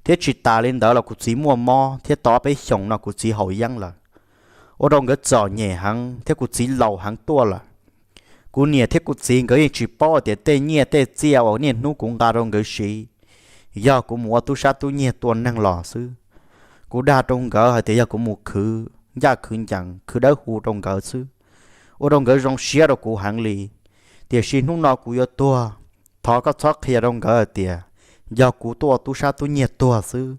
thiab tsis tas li ntawd los kuv txiv muaj mob thiab tau ob peb xyoos no kuv txiv haus yeeb lawm, ua rau nkawd txom nyem heev thiab kuv txiv laus heev tuaj lawm. Kuv niam thiab kuv txiv nkawd yeej tsis paub tias tej nyiaj tej txiaj uas niaj hnub kuv nqa rau nkawd siv, yog kuv mus ua tub sab tub nyiag tua neeg los xwb. Kuv dag rau nkawd hais tias yog kuv mus khwv ncaj khwv ncees khwv dawb huv rau nkawd xwb, ua rau nkawd zoo siab rau kuv heev li. Tiam sis hnub no kuv yuav tuag, thov koj txhob qhia rau nkawd hais tias yog kuv tuaj ua tub sab tub nyiag tuag xwb,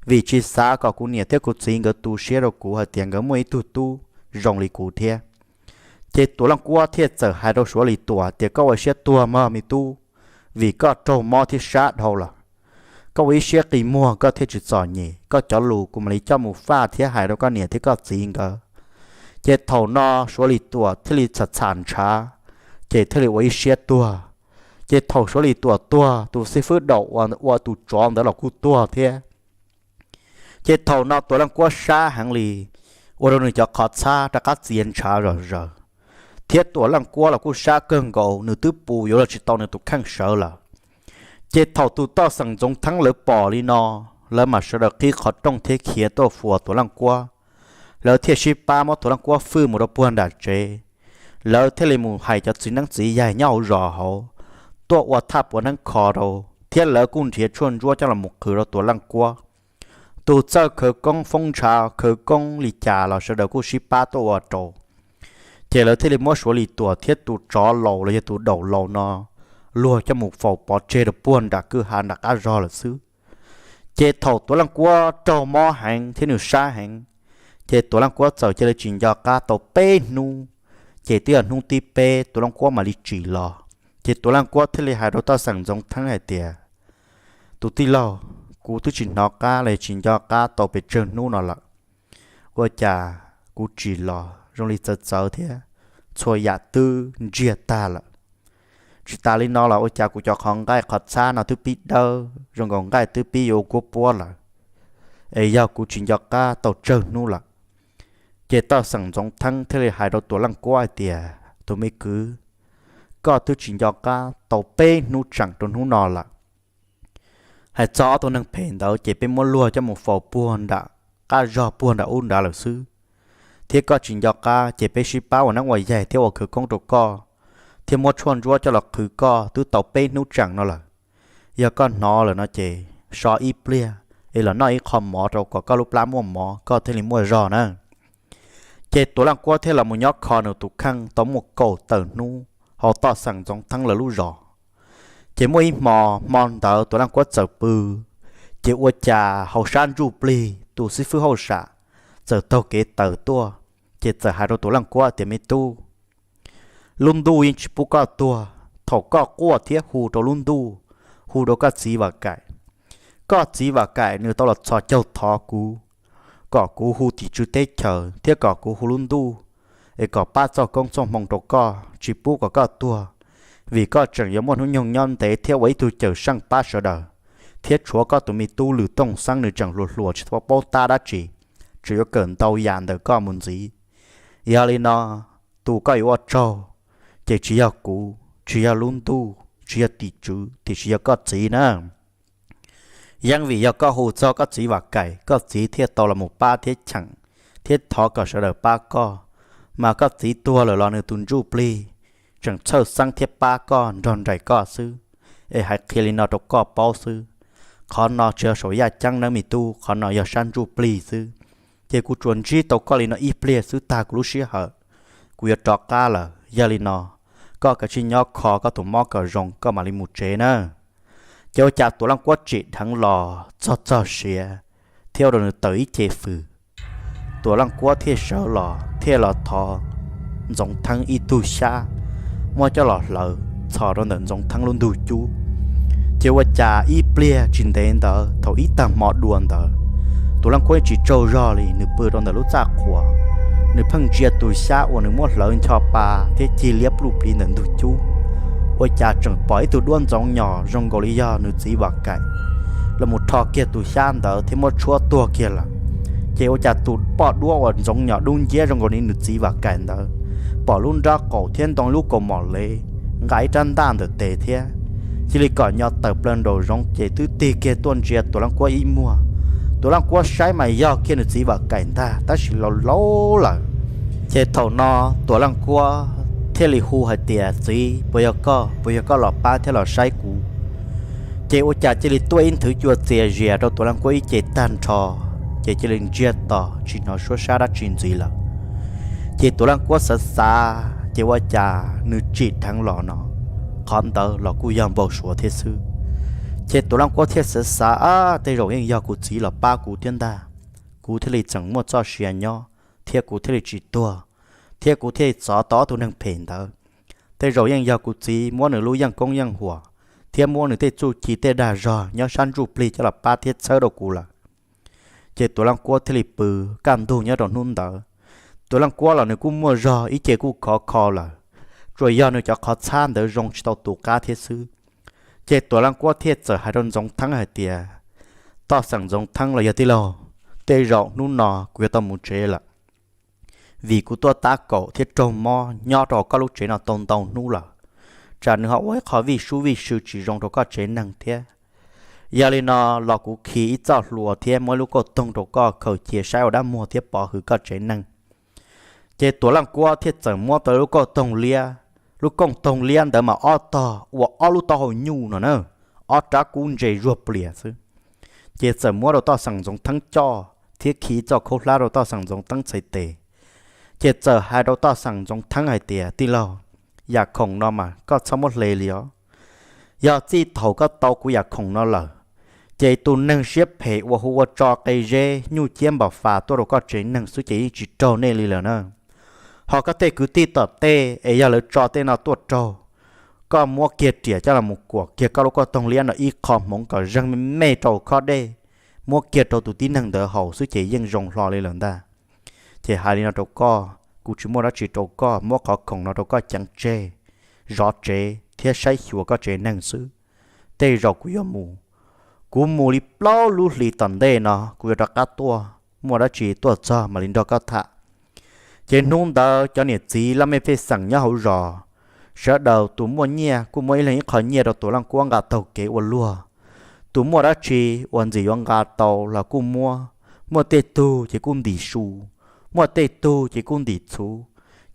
vim tsis xav kom kuv niam thiab kuv txiv nkawd tu siab rau kuv hais tias nkawd muaj ib tug tub zoo li kuv thiab. Ces Tuam Leej Kuab thiaj txawm hais rau Suav Lis Tuam tias, koj ua siab tuag mog me tub, vim koj raug mob thiab sab dhau lawm. Koj ua ib siab qi muag koj thiaj tsis txom nyem, koj cov lus kuv mam li coj mus faj thiab hais rau koj niam thiab koj txiv nkawd. Ces thaum no Suav Lis Tuam thiaj li txham txham ntshav, ces thiaj li ua ib siab tuag. Ces thaum Suav Lis Tuam tuag, tus xib fwb daum uas ua tus tsov ntawd los kuj tuag thiab. Ces thaum no Tuam Leej Kuab sab heev li, ua rau nws cov qhov txhab rov qab txias ntshav zom zaws, thiab Tuam Leej Kuab los kuj sab kawg nkaus, nws twb pus yuav los tsis tau nws tus kheej sawv lawm. Ces thaum tus toj xeem Ntxoov Theeb lawv pom li no, lawv mam sawv daws qhib qhov rooj thiab khiav tuaj fuas Tuam Leej Kuab. Lawv thiaj sib pab muab Tuam Leej Kuab fwj mus rau puag nram tsev. Lawv thiaj li mus hais cov txiv neeb txiv yaig nyob hauv zos hauv tuaj ua thaj puav neeb kho rau, thiab lawv kuj nrhiav tshuaj ntsuab coj los mus qhwv rau Tuam Leej Kuab. Tus txawj khawv koob foob ntshav khawv koob li cas los sawv daws kuj sib pab tuaj ua rau. Ces lawv thiaj li muab Suav Lis Tuam thiab tus tsov laus los yog tus daum laus no luag coj mus faus pov tseg rau puag nram kwj ha nram qab zog lawm xwb. Ces thaum Tuam Leej Kuab raug mob heev thiab nws sab heev, ces Tuam Leej Kuab txawm cia li tsis nco qab tau peb hnub. Ces twb yog hnub thib peb Tuam Leej Kuab mam li tsim los. Ces Tuam Leej Kuab thiaj li hais rau toj xeem Ntxoov Theeb hais tias, tus tij laug, kuv twb tsis hnov qab los tsis nco qab tau pes tsawg hnub no lawm. Ua cas kuv tsim los zoo li txawv txawv thiab txhua yam twb ntsiag tag lawm. Tsis tas li no los ua cas kuv cov qhov nqaij qhov txhab no twb pib dawb zoo nkaus nqaij twb pib yuav ua kuab puab lawm, es yog kuv tsis nco qab tau tsawg hnub lawm. Ces toj xeem Ntxoov Theeb thiaj li hais rau Tuam Leej Kuab hais tias, tus me kwv, koj twb tsis nco qab tau peb hnub tseem rau hnub no lawm. Hais txog ob tug neeg phem ntawd ces peb muab luag coj mus faus puag nram qab zog puag nram ub nrad lawm xwb, thiab koj tsis nco qab ces peb sib pab ua neeb ua yaig thiab ua khawv koob rau koj, thiab muab tshuaj ntsuab coj los qhwv koj twb tau peb hnub tseem no lawm. Yog koj hnov lawm no ces so ib pliag es los noj ib qho mov rau kom koj lub plab muaj mov koj thiaj li muaj zog na. Ces Tuam Leej Kuab thiaj los mus nyob kho nws tus kheej tau muaj kaum tawm hnub hauv toj xeem Ntxoov Theeb lawv lub zos. Ces muaj ib hmo, hmo ntawd Tuam Leej Kuab txawm pw, ces ua cas hauv sab ntsuj plig tus xib fwb hauj sam txawm taug kev tawm tuaj, ces txawm hais rau Tuam Leej Kuab tias, me tub, lub ntuj yeej tsis pub koj tuag, thaum koj quaj thiab hu rau lub ntuj, hu rau koj txiv Vam Kaim, koj txiv Vam Kaim nws tau los txhos caug thov kuv, kom kuv hu tim tswv teb chaws thiab kom kuv hu lub ntuj, es kom pab txoj koob txoj hmoo rau koj, tsis pub kom koj tuag, vim koj tseem yuav muaj hnub nyoog nyob ntev thiab ua ib tug cawm seej pab sawv daws, thiab tshuav koj tus me tub Lwm Tooj Xeeb nws tseem hluas hluas tsis tau paub tab dab tsi, tseem yuav kawm ntau yam ntawm koj mus ntxiv. Yog li no, tus koj yuav ua tsaug ces tsis yog kuv, tsis yog lub ntuj, tsis yog tim tswv, tiam sis yog koj txiv na. Yeej vim yog koj hu txog koj txiv Vam Kaim, koj txiv thiaj tau los mus pab thiab cheem, thiab thov kom sawv daws pab koj. Mas koj txiv tuag lawm los nws tus ntsuj plig tseem txhawj xeeb thiab pab koj nrog nraim koj xwb. Es hais qhia li no rau koj paub xwb, qhov no tsis yog saum yaj ceeb nawb me tub, qhov no yog sab ntsuj plig xwb. Ces kuv tsuas ntsib tau koj li no ib pliag xwb tag kuv lub sij hawm, kuv yuav rov qab lawm. Yog li no, koj kav tsij nyob kho koj tus mob kom zoo koj mam li mus tsev na. Ces ua cas Tuam Leej Kuab tsim dheev los txog txog siav, thiab ua rau nws tawm ib ce fws. Tuam Leej Kuab thiaj sawv los thiaj los thov Ntxoov Theeb ib tug xyab, muab coj los hlawv, txhos rau ntawm Ntxoov Theeb lub ntug cub. Ces ua cas ib pliag tsis ntev ntawd thaum ib tag hmo dua ntawd, Tuam Leej Kuab tsis tsaug zog li, nws pw rau ntawm lub txaj qhua, nws pheej ntsia tus xyab uas nws muab hlawv ncho pa thiab cig liab pluj pliv ntawm ntug cub. Ua cas tseem pom ib tug duab ntxoov nyos zoo nkaus li yog nws txiv Vam Kaim los mus rho kiag tus xyab ntawd thiab muab tshuab tuag kiag lawm. Ces ua cas tus poj duab uas ntxoov nyos dub nciab zoo nkaus li nws txiv Vam Kaim ntawd pom lub nrab qaum thiab ntoo lub kaus mom lev, nqa ib rab ntaj ntawm tes thiab, cia li kom nyo tawm plaws nraum zoov ces twb tig kiag tuaj ntsia Tuam Leej Kuab ib muag. Tuam Leej Kuab saib mas yog kiag nws txiv Vam Kaim ntag tab sis laus laus lawm. Ces thaum no Tuam Leej Kuab thiaj li hu hais tias, Txiv, puas yog koj? Puas yog koj los pab thiab los saib kuv? Ces ua cas cia li tuaj ib nthwv cua txias zias rau Tuam Leej Kuab ib ce tag nrho, ces cia li ntsiag to tsis hnov suab sab dab tsi ntxiv lawm. Ces Tuam Leej Kuab xav xav ces ua cas nws tsim dheev los no, qhov ntawd los kuj yog npau suav thiab xwb. Ces Tuam Leej Kuab thiaj xav xav, Ab, tej zaum yeej yog kuv txiv los pab kuv thiab ntag, kuv thiaj li tseem muaj txoj sia nyob thiab kuv thiaj li tsis tuag, thiab kuv thiaj li txov tau ob tug neeg phem ntawd. Tej zaum yeej yog kuv txiv muab nws lub yeej koob yeej huam thiab muab nws tej txuj ci tej dag zog nyob sab ntsuj plig coj los pab thiab txhawb rau kuv lawm. Ces Tuam Leej Kuab thiaj li pw kaj ntug nyob rau hnub ntawd. Tuam Leej Kuab los nws kuj muaj zog ib ce kuj khov kho lawm, tsuas yog nws cov qhov txhab ntawd zoo tsis tau tus qab thiab xwb. Ces Tuam Leej Kuab thiaj txawm hais rau Ntxoov Theeb hais tias, Toj xeem Ntxoov Theeb los yog tij laug, tej zaum hnub no kuv yuav tau mus tsev lawm, vim kuv tuaj tab kaum thiab raug mob nyob rau koj lub tsev no tau ntau hnub lawm, tsam nws ho ua ib qho vij sub vij sw tsis zoo rau koj tsev neeg thiab. Yog li no los kuv khi ib txoj hlua thiab muab ib lub kauj toog rau koj khaws cia saib ua dab muag thiab pov hwm koj tsev neeg. Ces Tuam Leej Kuab thiaj txawm muab tau lub kauj toog liab. Lub kauj toog liab ntawd mas ob tog ua ob lub taub hau nyuj no na, ob rab kub ntse zuag plias xwb. Ces txawm muab rau Toj xeem Ntxoov Theeb coj thiab khi ib txoj khaub hlab rau Toj xeem Ntxoov Theeb txhais tes. Ces txawm hais rau Toj xeem Ntxoov Theeb hais tias, Tij laug, yam khoom no mas koj txhob muab hle li os. Yog txij thaum koj tau kuv yam khoom no lawm, ces tus neeg siab phem uas hu ua Tso Qe Zeb nyuj ciab npam fas tuaj rau koj tsev neeg xwb ces yeej tsis raug nej li lawm na. Ho koj tej kwv tij tom tej es yog lawv tso tej no tuaj raug, koj muab kiag riam coj los mus kuam kiag koj lub kauj toog liab no ib qho hmoov kom zeeg me me rau khob dej, muab kiag rau tus tib neeg ntawd haus xwb ces yeej zoo hlo li lawm ntag. Ces hais li no rau koj, kuv tsis muaj dab tsi rau koj, muab qhov khoom no rau koj ceev tseg, zov tsev thiab saib xyuas koj tsev neeg xwb. Tej zaum kuv yuav mus, kuv mus li plaub lub hlis tom ntej no kuv yuav rov qab tuaj, muaj dab tsi tuaj txog mam li nrog koj tham. Ces hnub ntawd cov niam txiv laj mej pej xeem nyob hauv zos, sawv daws tus muaj nyiaj kuj muab ib leeg ib qho nyiaj rau Tuam Leej Kuab nqa taug kev ua luag. Tus muaj dab tsi uas ntxim yuav nqa tau los kuj muab, muaj tej tug ces kuj ntim su, muaj tej tug ces kuj ntim txhuv.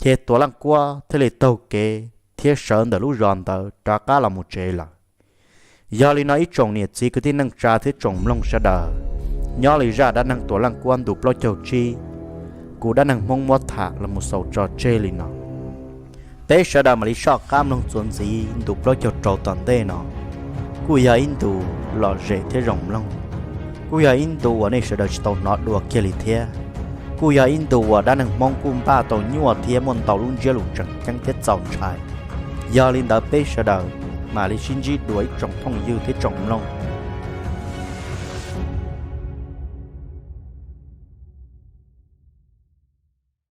Ces Tuam Leej Kuab thiaj li taug kev thiab sawv ntawm lub zos ntawd rov qab los mus tsev lawm. Yog li no ib tsoom niam txiv kwv tij neej tsa thiab tsoom mloog sawv daws, nyob li zaj dab neeg Tuam Leej Kuab ntu plaub caug tsib, kuv Dab Neeg Hmoob muab tham los mus xaus tso tseg li no. Peb sawv daws mam li soj qab mloog txuas ntxiv ntu plaub caug rau tom ntej no, kuj yog ib ntu lom zem thiab zoo mloog, kuj yog ib ntu uas nej sawv daws tsis tau hnov dua kiag li thiab, kuj yog ib ntu uas Dab Neeg Hmoob kuj npaj tau nyuaj thiab muaj ntau lub ntsiab lus tseem ceeb thiab txaus ntshai. Yog li ntawd peb sawv daws mam li sib ntsib dua ib tsoom phooj ywg thiab tsoom mloog